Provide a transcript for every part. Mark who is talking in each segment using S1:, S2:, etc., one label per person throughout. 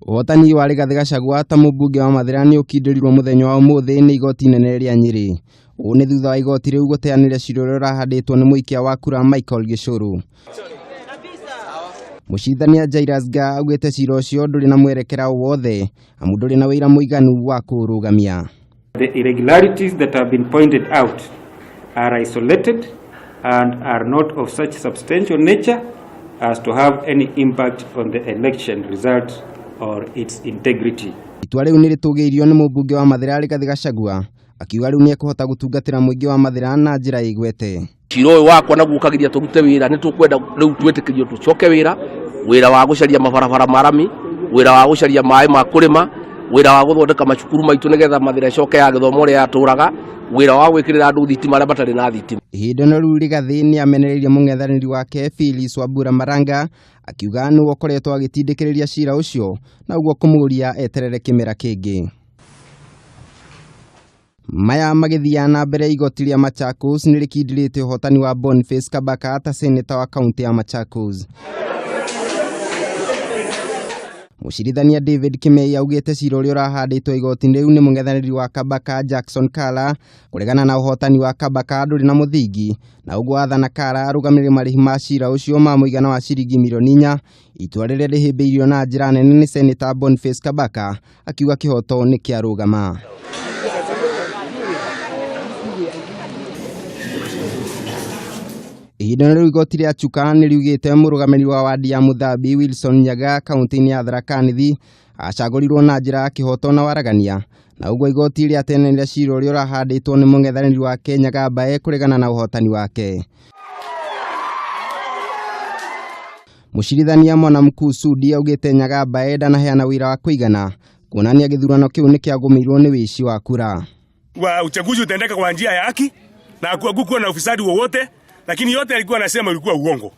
S1: Ũhotani wa Rigathĩ Gachagua ta mũmbunge wa Mathĩra nĩ ũkindĩrirwo mũthenya wa ũmũthĩ nĩ igoti inene rĩa Nyĩrĩ. Ũũ nĩ thutha wa igoti rĩu gũteanĩria cira ũrĩa ũrahandĩtwo nĩ mũikia wa kura Michael Gĩcũrũ. Mũcirithania Jairus Nga augĩte cira ũcio ndũrĩ na mwerekera o wothe amu ndũrĩ na ũira mũiganu wa kũũrũgamia.
S2: The irregularities that have been pointed out are isolated and are not of such substantial nature as to have any impact on the election result or its integrity.
S1: Itua rĩu nĩ rĩtũgĩirio nĩ mũmbunge wa Mathĩra Rigathĩ Gachagua akiuga rĩu nĩ ekũhota gũtungatĩra mũingĩ wa Mathĩra na njĩra ĩgwete.
S3: Cira ũyũ wakwa naguo ũkagiria tũrute wĩra, nĩ tũkwenda rĩu twĩtĩkĩrio tũcoke wĩra, wĩra wa gũcaria mabarabara ma rami, wĩra wa gũcaria maĩ ma kũrĩma, wĩra wa gũthondeka macukuru maitũ nĩgetha Mathĩra ĩcoke ya gĩthomo ũrĩa yatũraga, wĩra wa gwĩkĩrĩra andũ thitima arĩa matarĩ na thitima.
S1: Ihinda-inĩ rĩu Rigathĩ nĩ amenereirie mũng'ethanĩri wake Phyllis Wambura Maranga akiuga nĩwe ũkoretwo agĩtindĩkĩrĩria cira ũcio na ũguo kũmũria eterere kĩmera kĩngĩ. Maya magĩthiaga na mbere igoti rĩa Machakos nĩ rĩkindĩrĩte ũhotani wa Boniface Kabaka ta seneta wa kaunti ya Machakos. Mũcirithania David Kimei augĩte cira ũrĩa ũrahandĩtwo igoti-inĩ rĩu nĩ mũng'ethanĩri wa Kabaka Jackson Kala kũregana na ũhotani wa Kabaka ndũrĩ na mũthingi na ũguo athana Kala arũgamĩrĩre marĩhi ma cira ũcio ma mũigana wa ciringi milioni 4, itua rĩrĩa rĩhĩmbĩirio na njĩra nene nĩ seneta Boniface Kabaka akiuga kĩhoto nĩ kĩarũgama. Ihinda rĩu igoti rĩa Chuka nĩ riugĩte mũrũgamĩrĩri wa wadi ya Mũthambi Wilson Nyaga kaunti-inĩ ya Tharaka Nithi acagũrirwo na njĩra ya kĩhoto na waragania na ũguo igoti rĩatenanĩra cira ũrĩa ũrahandĩtwo nĩ mũng'ethanĩri wake Nyaga Mbae kũregana na ũhotani wake. Mũcirithania Mwanamkuu Sudi augĩte Nyaga Mbae ndanaheana ũira wa kũigana kuonania gĩthurano kĩu nĩ kĩagũmĩirwo nĩ wĩici wa kura.
S4: Wa uchaguzi utaendeka kwa njia ya haki na hakukuwa na ufisadi wowote, lakini yote alikuwa anasema ilikuwa uongo.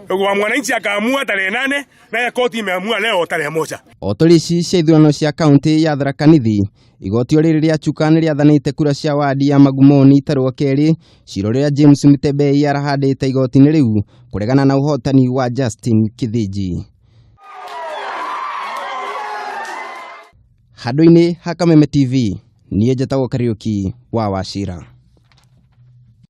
S4: Wa mwananchi akaamua tarehe 8 naye koti imeamua leo tarehe 1.
S1: O tũrĩ ici cia ithurano cia kaunti ya Tharaka Nithi, igoti rĩrĩ rĩa Chuka nĩ rĩathanĩte kura cia wadi ya Magumoni itarwo kerĩ, cira ũrĩa James Mutembei arahandĩte igoti-inĩ rĩu kũregana na ũhotani wa Justin Kithinji. Handũ-inĩ ha Kameme TV, niĩ njĩtagwo Kariũki wa Wachira.